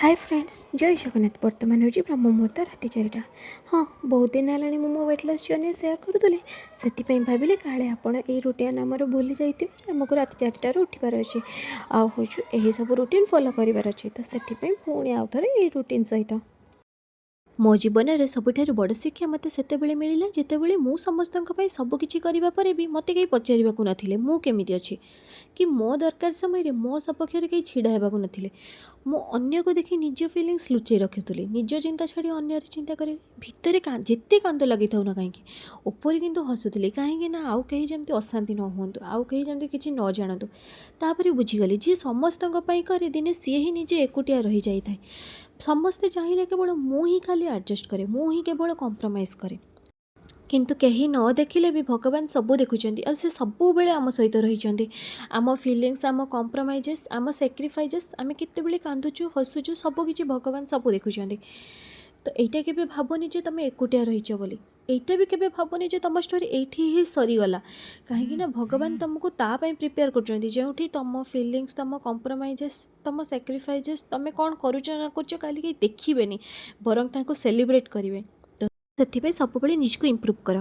ହାଏ friends, ଜୟ ଜଗନ୍ନାଥ। ବର୍ତ୍ତମାନ ହେଉଛି ବ୍ରହ୍ମ ମୁହୂର୍ତ୍ତ, ରାତି 4ଟା। ହଁ, ବହୁତ ଦିନ ହେଲାଣି ମୁଁ ମୋ ୱେଟ୍ ଲସ୍ ଜର୍ଣ୍ଣି ସେୟାର କରୁଥିଲି। ସେଥିପାଇଁ ଭାବିଲି କାଳେ ଆପଣ ଏଇ ରୁଟିନ୍ ଆମର ଭୁଲି ଯାଇଥିବେ ଯେ ଆମକୁ ରାତି 4ଟାରୁ ଉଠିବାର ଅଛି ଆଉ ହେଉଛି ଏହିସବୁ ରୁଟିନ୍ ଫଲୋ କରିବାର ଅଛି। ତ ସେଥିପାଇଁ ପୁଣି ଆଉ ଥରେ ଏଇ ରୁଟିନ୍ ସହିତ। ମୋ ଜୀବନରେ ସବୁଠାରୁ ବଡ଼ ଶିକ୍ଷା ମୋତେ ସେତେବେଳେ ମିଳିଲା, ଯେତେବେଳେ ମୁଁ ସମସ୍ତଙ୍କ ପାଇଁ ସବୁକିଛି କରିବା ପରେ ବି ମୋତେ କେହି ପଚାରିବାକୁ ନଥିଲେ ମୁଁ କେମିତି ଅଛି, କି ମୋ ଦରକାର ସମୟରେ ମୋ ସପକ୍ଷରେ କେହି ଛିଡ଼ା ହେବାକୁ ନଥିଲେ। ମୁଁ ଅନ୍ୟକୁ ଦେଖି ନିଜ ଫିଲିଙ୍ଗସ୍ ଲୁଚେଇ ରଖୁଥିଲି। ନିଜ ଚିନ୍ତା ଛାଡ଼ି ଅନ୍ୟର ଚିନ୍ତା କରିବି। ଭିତରେ ଯେତେ କାନ୍ଦ ଲାଗିଥାଉ ନା କାହିଁକି, ଉପରେ କିନ୍ତୁ ହସୁଥିଲି। କାହିଁକି ନା ଆଉ କେହି ଯେମିତି ଅଶାନ୍ତି ନ ହୁଅନ୍ତୁ, ଆଉ କେହି ଯେମିତି କିଛି ନ ଜାଣନ୍ତୁ। ତାପରେ ବୁଝିଗଲି, ଯିଏ ସମସ୍ତଙ୍କ ପାଇଁ କରେ, ଦିନେ ସିଏ ହିଁ ନିଜେ ଏକୁଟିଆ ରହିଯାଇଥାଏ। ସମସ୍ତେ ଚାହିଁଲେ କେବଳ ମୁଁ ହିଁ ଖାଲି ଆଡ଼ଜଷ୍ଟ କରେ, ମୁଁ ହିଁ କେବଳ କମ୍ପ୍ରମାଇଜ୍ କରେ। କିନ୍ତୁ କେହି ନ ଦେଖିଲେ ବି ଭଗବାନ ସବୁ ଦେଖୁଛନ୍ତି ଆଉ ସେ ସବୁବେଳେ ଆମ ସହିତ ରହିଛନ୍ତି। ଆମ ଫିଲିଙ୍ଗସ୍, ଆମ କମ୍ପ୍ରମାଇଜେସ୍, ଆମ ସାକ୍ରିଫାଇଜେସ୍, ଆମେ କେତେବେଳେ କାନ୍ଦୁଛୁ, ହସୁଛୁ, ସବୁକିଛି ଭଗବାନ ସବୁ ଦେଖୁଛନ୍ତି। ତ ଏଇଟା କେବେ ଭାବନି ଯେ ତୁମେ ଏକୁଟିଆ ରହିଛ ବୋଲି। ଏଇଟା ବି କେବେ ଭାବନି ଯେ ତୁମ ଷ୍ଟୋରି ଏଇଠି ହିଁ ସରିଗଲା। କାହିଁକି ନା ଭଗବାନ ତୁମକୁ ତା ପାଇଁ ପ୍ରିପେୟାର କରୁଛନ୍ତି, ଯେଉଁଠି ତୁମ ଫିଲିଙ୍ଗସ୍, ତୁମ କମ୍ପ୍ରମାଇଜେସ୍, ତୁମ ସାକ୍ରିଫାଇଜେସ୍, ତୁମେ କ'ଣ କରୁଛ ନ କରୁଛ, କାଲି କେହି ଦେଖିବେନି, ବରଂ ତାଙ୍କୁ ସେଲିବ୍ରେଟ୍ କରିବେ। ତ ସେଥିପାଇଁ ସବୁବେଳେ ନିଜକୁ ଇମ୍ପ୍ରୁଭ୍ କର।